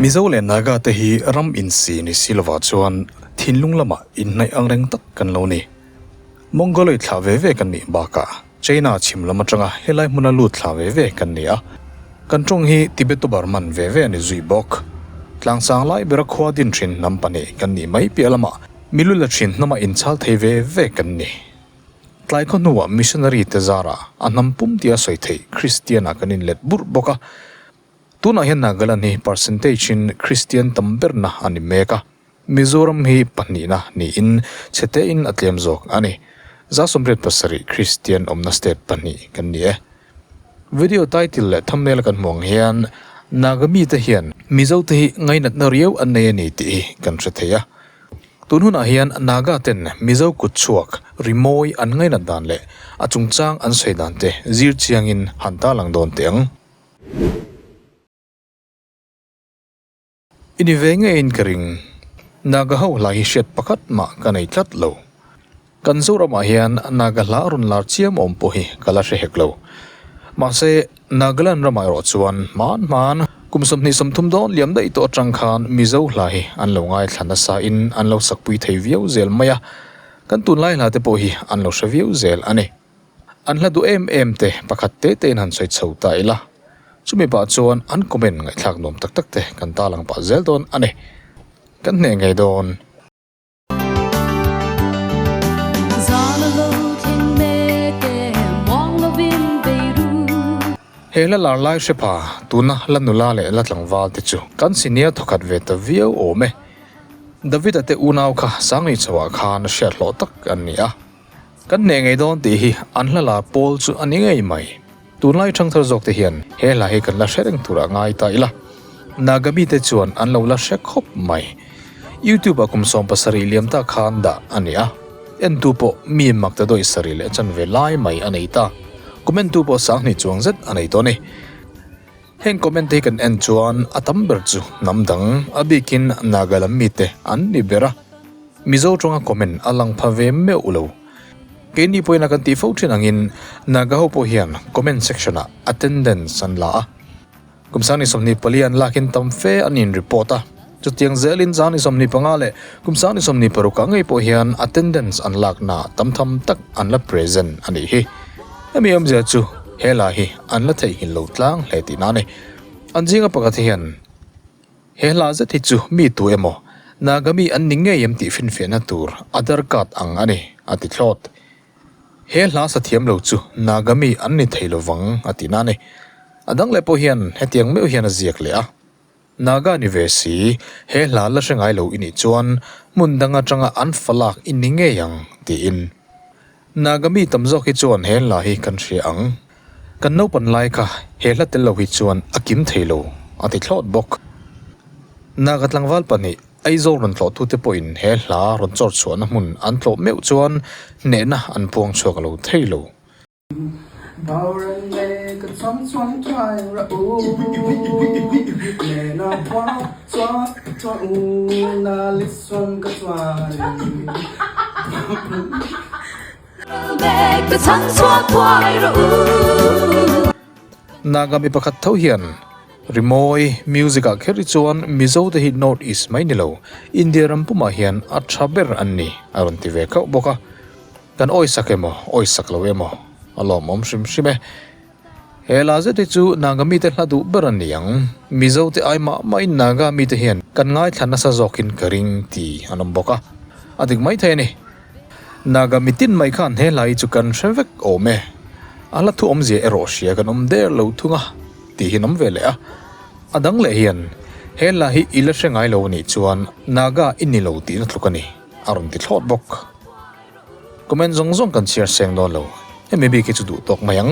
Mizo leh Naga te hi ram insi ni si lovah chuan thinlung lamah inhnaih ang reng tak kan lo ni. Mongoloid thlah ve ve kan nih bakah China chhim lam atanga helai hmuna lut thlah ve ve kan ni a. Kan tawng hi Tibeto-Burman ve ve a ni zui bawk. Tlangsang lai bera khua din thin hnam pahnih kan nih mai piah lamah milu la thin hnama inchhal thei ve ve kan ni. Tlai khaw hnuah missionary te zarah a hnam pum tia sawi theih Kristian-ah kan inlet burh bawk a. Tunah hian Nagaland hi percentage in Kristian tam berna a ni mek a, Mizoram hi pahnihna niin chhete in a tlem zawk a ni. 87% Kristian awmna state pahnih kan ni e. Video title leh thumbnail kan hmuh ang hian Naga mite hian Mizo te hi ngainatna riau an nei a ni tih hi kan hre thei a. Tun hunah hian Naga ten Mizo kut chhuak rimawi an ngainat dan leh a chungchang an sawi dan te zir chiangin han tarlang dawn teh ang. I ni ve ngeiin ka ring. Naga ho hla hi hriat pakhat mah ka nei tlat lo. Kan Zoramah hian Naga hla rawn lar chiam awm pawh hi ka la hre hek lo. Mahse, Nagaland ramah erawh chuan hman hman kum 23 dawn liam daih tawh atang khan Mizo hla hi an lo ngaithla nasa in an lo sakpui thei viau zel mai a, kan tunlai hla te pawh hi an lo hre viau zel a ni. An hla duh em em te pakhat te te in han sawi chho ta ila, chumi pah chuan an comment ngaihthlak nuam tak tak te kan ta lang pah zel dawn a ni. Kan hneh ngei dawn. He hla lar lai hre pha tuna la nula leh la tlangval te chu kan senior thawkhat ve ta viau awm e. David-a te unau kha Sangni chhoah khan hriat hlawh tak an ni a. Kan hneh ngei dawn tih hi an hla lar pawl chu a ni ngei mai. Tunlai thangthar zawk te hian he hla hi kan la hre reng turah ngai ta ila. Nagami te chuan an lo la hre khawp mai. YouTube ah kum 17 liam ta khan dah a ni a. Entu pawh mi mak ta dawih sarih leh chanve lai mai a nei ta. Comment tu pawh 2000 chuang zet a nei tawh a ni. Heng comment te hi kan en chuan a tam ber chu hnam dang a bikin Naga lam mite an ni ber a. Mizo tawnga comment a lang pha ve meuh lo. Keini pawhin a kan tih fo thin angin Naga ho pawh hian comment section ah attendance an la a. Kum 24 an lakin tam fe an in report a. Chutiang zelin 25 leh kum 26 ah ngei pawh hian attendance an lakna tam tham tak an la present a nih hi. Hemi awmzia chu he la hi an la theihnghilh lo tlang hle tihna a ni. An zinga pakhat hian he hla zet hi chu mi tu emaw Nagami an ni ngei em tih finfiahna tur Aadhaar card ang a ni a ti thlawt. He hla sa thiam lo chu Nagami an ni thei lovang a tihna a ni. A dang leh pawh hian hetiang meuh hian a ziak leh a. Naga ni ve si, he hla la hre ngai lo i nih chuan hmun dang atanga an fa lak i ni ngei ang, tiin. Naga mi tam zawk hi chuan he hla hi kan hria ang. Kan naupan lai kha he hla tel lo hi chuan a kim thei lo, a ti thlawt bawk. Naga tlangval pahnih Aizawl rawn tlawhtute pawhin he hla rawn chawr chhuahna hmun an tlawh meuh chuan hnehna an puang chhuak lo thei lo. Naga mi pakhat tho hian rimawi music ah kher hi chuan Mizo te hi North East mai ni lo India ram pumah hian a tha ber an ni a rawn ti ve khauh bawk a. Kan awisak emaw awisak lo emaw a lawmawm hrim hrim e. He la zet hi chu Naga mite hla duh ber a ni ang. Mizo te ai mah mahin Naga mite hian kan ngaithla nasa zawkin ka ring ti an awm bawk a. A dik maithei a ni. Naga mitin mai khan he hla hi chu kan hre vek awm e. A hla thu awmzia erawh hria kan awm der lo thung a tih hi an awm ve leh a. A dang leh hian he hla hi i la hre ngai lo a nih chuan Naga i ni lo tihna tluk a ni a rawn ti thlawt bawk. Comment zawng zawng kan chhiar seng dawn lo, hemi bik hi chu duh tawk mai ang.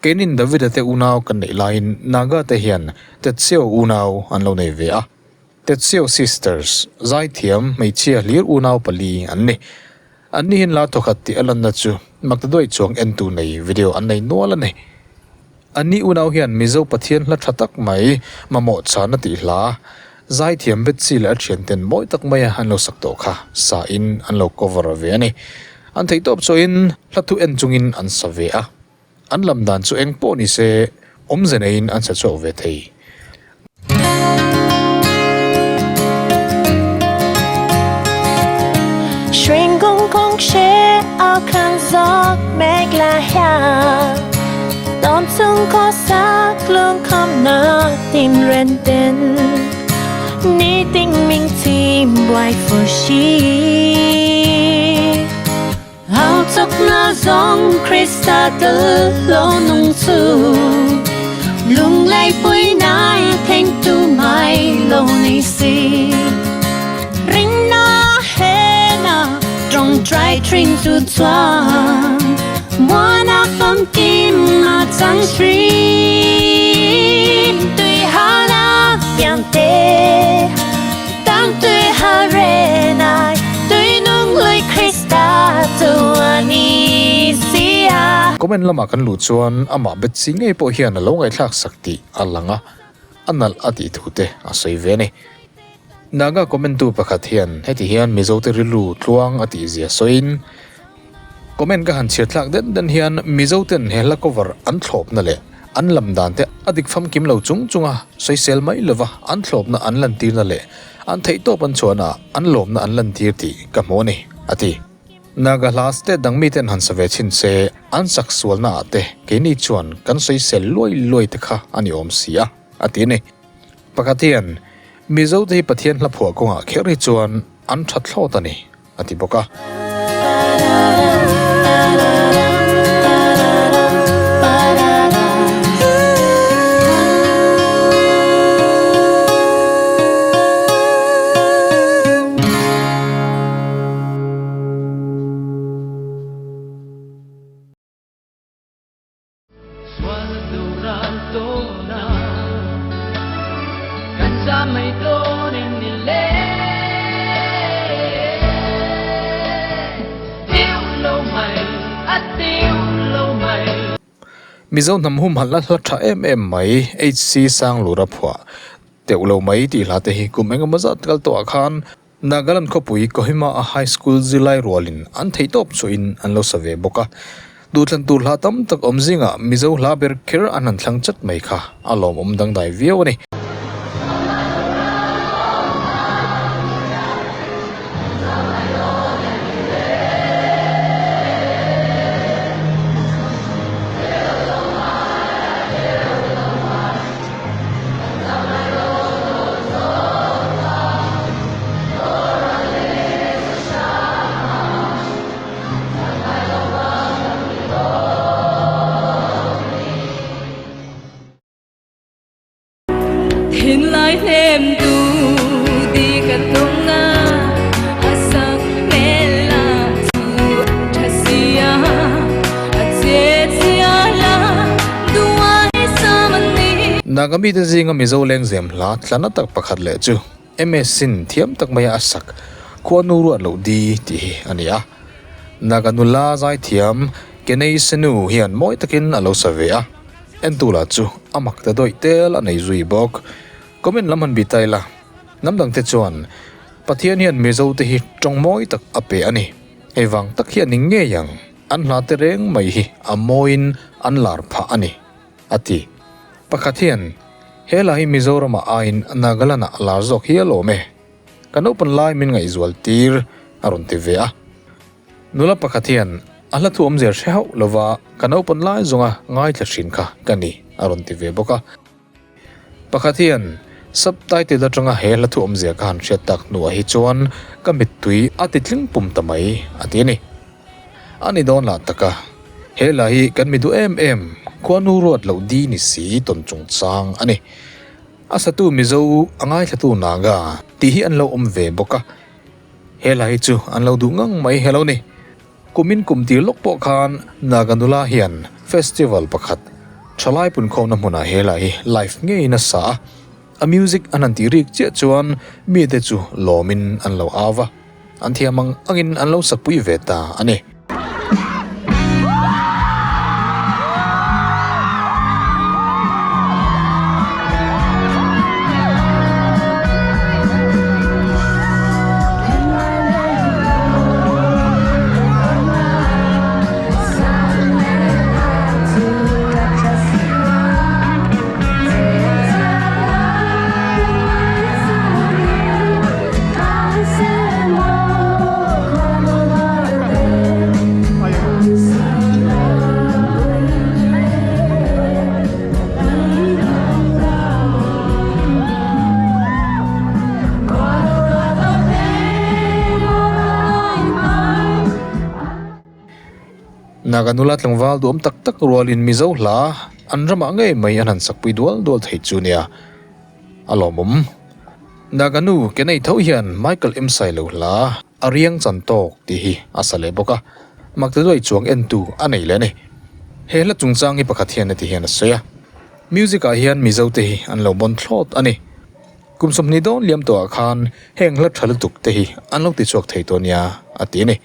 Keinin Davida te unau kan neih laiin Naga te hian Tetseo unau an lo nei ve a. Tetseo Sisters, zaithiam hmeichhia hlir unau pali an ni. An ni hian la thawkhat tih a lanna chu Maktaduai chuang entu nei video an nei nual a ni. An ni unau hian Mizo Pathian hla tha tak mai mamawh chhana tih hla Zaithiam Betsy leh a thianten mawi tak maia an lo sak tawh kha sa in an lo cover ve a ni. An theihtawp chuahin hla thu en chungin an sa ve a. An lam dan chu eng pawh ni se awmze neiin an sa chhuak ve thei. Comment lamah kan luh chuan amah Betsy ngei pawh hian a lo ngaihthlak sak tih a lang a, a nalh a tih thu te a sawi ve a ni. Naga comment tu pakhat hian heti hian Mizote rilru tluang a tih zia sawiin, Comment ka han chhiar thlak den den hian Mizoten he hla cover an thlawpna leh an lam dan te a dik famkim lo chung chunga sawisel mai lova an thlawpna an lantirna leh an theihtawp an chhuahna an lawmna an lantir tih ka hmu a ni, a ti. Naga hla state dang miten han sa ve chhin se an sak sualna ah te keini chuan kan sawisel luai luai te kha a ni awm si a, a ti a ni. Pakhat hian Mizote hi Pathian hla phuah kawngah kher hi chuan an tha thlawt a ni. a ti bawk a. Mizo hnam humhalhna hla tha em em mai HC Sanglura phuah teuh lo mai tih hla te hi kum engemaw zat kal tawhah khan Nagaland khawpui Kohima a High School zirlai rualin an theihtawp chhuahin an lo sa ve bawk a. Duhthlan tur hla tam tak awm zingah Mizo hla ber kher an han thlang chat mai kha a lawmawm dangdai viau a ni. Naga mite zinga Mizo lengzem hla tlana tak pakhat leh chu MS sin thiam tak maia a sak khuanu ruat loh di tih hi a ni a. Naga nula zaithiam Kenei Senu hian mawi takin a lo sa ve a, entu lah chu a mak ta dawih tel a nei zui bawk. Comment lam han bih ta ila, hnam dangte chuan Pathian hian Mizo te hi tawng mawi tak a pe a ni. Hei vang tak hian ni ngei ang, an hla te reng mai hi a mawiin an lar phah a ni. A ti. Pakhat hian, He la hi Mizoramah aiin Nagaland-ah a lar zawk hi a lawm e. Ka naupan lai min ngaihzual tir, a rawn ti ve a. Nula pakhat hian, A hla thu awmzia hre hauh lova ka naupan lai zawnga ngaithla thin kha ka ni, a rawn ti ve bawk a. Pakhat hian, Subtitle atanga he hla thu awmzia ka han hriat tak hnuah hi chuan ka mittui a ti tling pum ta mai, a ti a ni. A ni dawn lah taka, he hla hi kan mi duh em em, khuanu ruat loh di ni si tawn chungchang a ni. A satu Mizo a ngaithlatu Naga tih hi an lo awm ve bawk a, he hla hi chu an lo duh ngang mai he lo ni. Kumin kum tir lawk pawh khan Naga nula hian festival pakhat thalai punkhawmna hmunah he hla hi live ngeiin a sa a, a music an han tih rik chiah chuan mite chu lawmin an lo au va. An thiam ang angin an lo sakpui ve ta a ni. Naga nula tlangval duhawm tak tak rualin Mizo hla an ramah ngei mai an han sakpui dual dual thei chu nia a lawmawm. Naga nu ke nei tho hian Michael M Sailo hla a riang chan tawk tih hi a sa leh bawk a, Maktaduai chuang entu a nei leh a ni. He hla chungchang hi pakhat hian heti hian a sawi a, Music ah hian Mizo te hi an lo bawn thlawt a ni. Kum 20 dawn liam tawhah khan heng hla tha lutuk te hi an lo tichhuak thei tawh nia a ti a ni.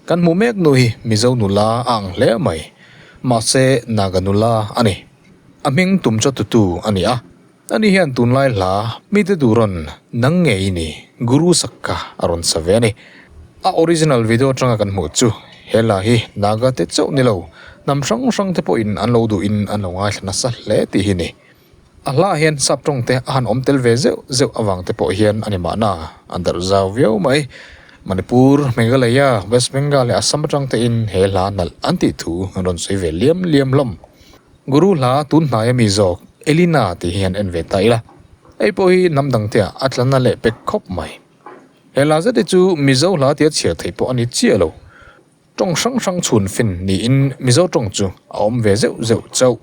Kan hmuh mek nu hi Mizo nula a ang hle mai. Mahse Naga nula a ni. A hming tum chaw tutu a ni a. Ani hian tunlai hla mite duh rawn nang ngei i ni Guru Sakka a rawn sa ve a ni. A original video atanga kan hmuh chu he hla hi Naga te chauh ni lo, hnam hrang hrang te pawhin an lo duhin an lo ngaithla nasa hle tih hi ni. A hla ah hian sap tawng te a han awm tel ve zeuh zeuh avang te pawh hian a ni mahna an darh zau viau mai. Manipur, Meghalaya, West Bengal leh Assam atang tein he hla nalh an tih thu an rawn sawi ve liam liam hlawm. Guru hla tun hnai ami zawk Elina tih hi han en ve ta ila, hei pawh hi hnam dangte ah a tlanna leh pek khawp mai. He hla zet hi chu Mizo hla tia chhiar theih pawh a ni chiah lo. Tawng hrang hrang chhun fin niin Mizo tawng chu a awm ve zeuh zeuh chauh.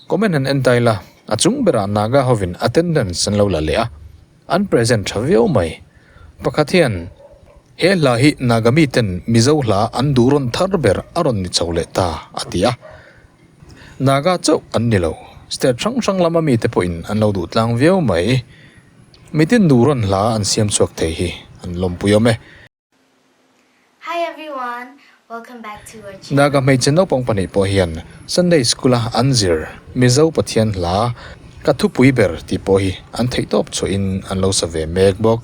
Comment han en ta ila, a chung berah Naga hovin attendance an lo la leh a, an present tha viau mai. Pakhat hian he hla hi Naga miten Mizo hla an duh rawn thar ber a rawn ni chho leh ta a ti a. Naga chauh an ni lo, state hrang hrang lama mite pawhin an lo duh tlang viau mai. Mitin duh rawn hla an siam chhuak thei hi an lawmpui awm e. Naga hmeichhe naupang pahnih pawh hian Sunday School a an zir Mizo Pathian hla Ka thupui ber tih pawh hi an theihtawp chhuahin an lo sa ve mek bawk.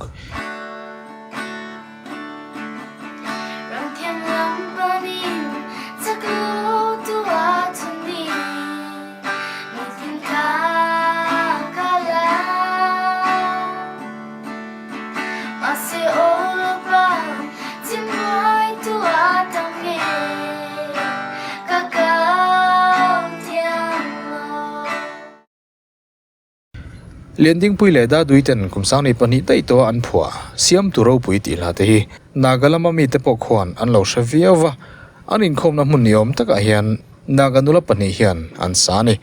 Liandingpui leh Dadui ten kum sang 2 daih tawha an phuah Siamtu ropui tih hla te hi Naga lama mite pawh khuan an lo hre viau va, an inkhawmna hmun ni awm takah hian Naga nula pahnih hian an sa a ni.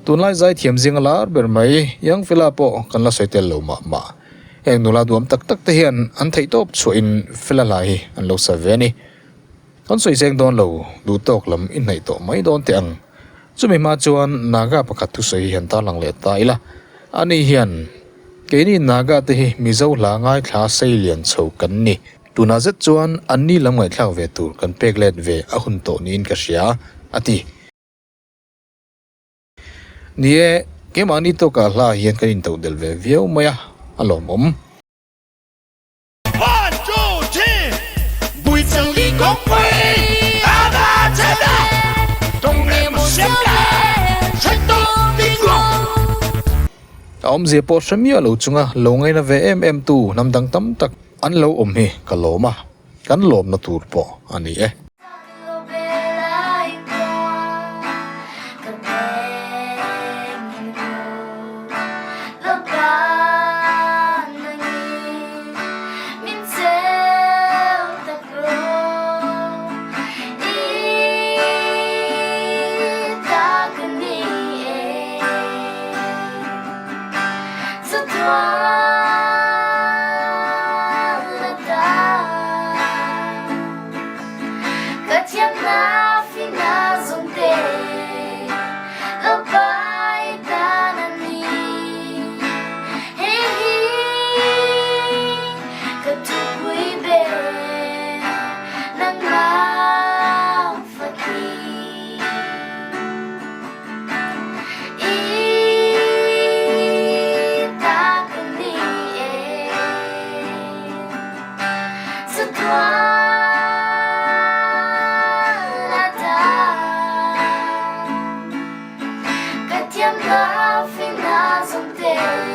Tunlai zaithiam zinga lar ber mai Young Fella pawh kan la sawi tel lo mah mah. Heng nula duam tak tak te hian an theihtawp chhuahin Fella hla hi an lo sa ve a ni. Kan sawi zeng dawn lo, duh tawk lam i hnaih tawh mai dawn teh ang. Chumi hma chuan Naga pakhat thusawi hi han tarlang leh ta ila. Ani hian, Keini Naga te hi Mizo hla ngaithla sei lian chho kan ni. Tunah zet chuan anni lam ngaihthlak ve tur kan pek let ve a hun tawh niin ka hria, a ti. Ni e, keimahni tawkah hla hian kan intodelh ve viau mai a, a lawmawm. A awmzia pawh hre miah lo chunga lo ngaina ve em em tu hnam dang tam tak an lo awm hi ka lawm a, kan lawmna tur pawh a ni e. Thiamna finna zawng te.